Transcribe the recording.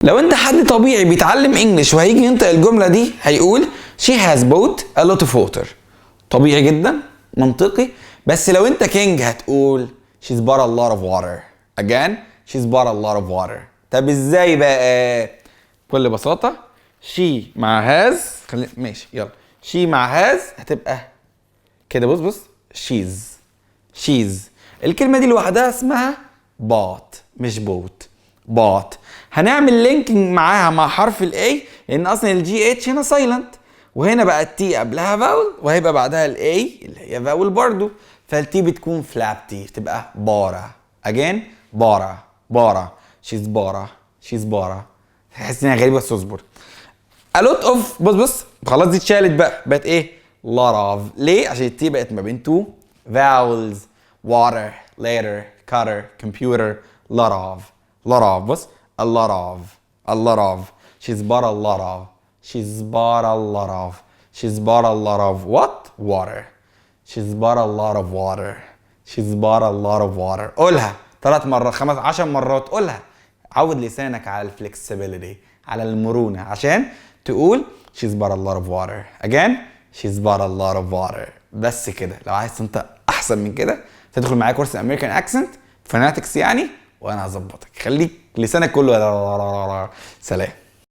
لو انت حد طبيعي بيتعلم English وهيجي ينطق الجملة دي هيقول she has bought a lot of water. طبيعي جدا، منطقي. بس لو انت king هتقول she's bought a lot of water. again، she's bought a lot of water. طب ازاي بقى؟ بكل بساطه، she مع has، خلي ماشي، يلا، she مع has هتبقى كده. بص بص، she's، she's. الكلمة دي لوحدها اسمها bought مش boat، bought. هنعمل linking معاها مع حرف ال A، لان اصلا ال GH هنا silent، وهنا بقى ال T قبلها vowel وهيبقى بعدها ال A اللي هي vowel برضو، فال T بتكون flap T، تبقى bought a. again، bought a، bought a، she's bought a، she's bought a. تحس انها غريبة بس اصبر. a lot of، بص بص، خلاص دي اتشالت بقى، بقت ايه؟ lot of. ليه؟ عشان ال T بقت ما بين two vowels. water، later، cutter، computer، lot of، lot of. بص، a lot of، a lot of. she's bought a lot of، she's bought a lot of، she's bought a lot of what؟ water. she's bought a lot of water، she's bought a lot of water. قولها ثلاث مرات، خمس، 10 مرات، قولها. عود لسانك على ال flexibility، على المرونة، عشان تقول she's bought a lot of water. again، she's bought a lot of water. بس كده. لو عايز تنطق احسن من كده تدخل معايا كورس American accent phonetics يعني، وانا هظبطك، خليك لسانك كله. سلام.